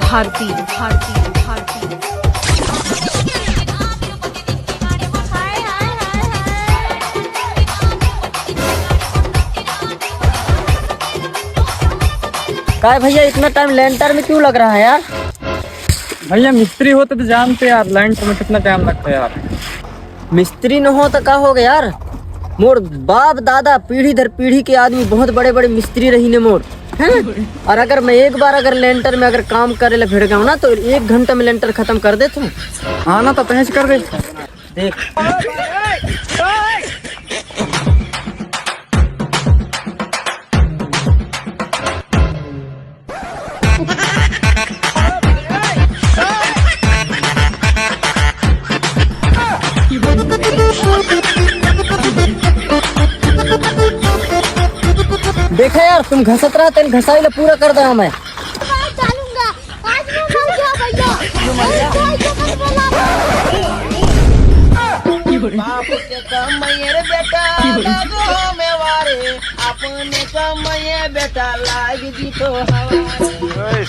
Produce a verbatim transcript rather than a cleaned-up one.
भारती, भारती, भारती। काय भैया, इतना टाइम लेंटर में क्यों लग रहा है यार? भैया, मिस्त्री होते तो जानते यार, लेंटर में कितना टाइम लगता है यार। मिस्त्री न हो तो का हो गया यार, मोर बाप दादा पीढ़ी दर पीढ़ी के आदमी बहुत बड़े बड़े मिस्त्री रही ने मोर, हैं? और अगर मैं एक बार अगर लेंटर में अगर काम करे ला भिड़ गया ना, तो एक घंटा में लेंटर खत्म कर देता हूँ। हाँ ना, तो तहेज कर दे। देख। देखा यार, तुम घसत रहा, तेन घसाई ला पूरा कर दे मैं। आज डालूंगा, आज मैं मर गया भैया। ए, कोई को मत बोला। बाप के कमैया रे बेटा, लागो हमें वारे, अपने कमैया बेटा, लाग जी तो हवारे।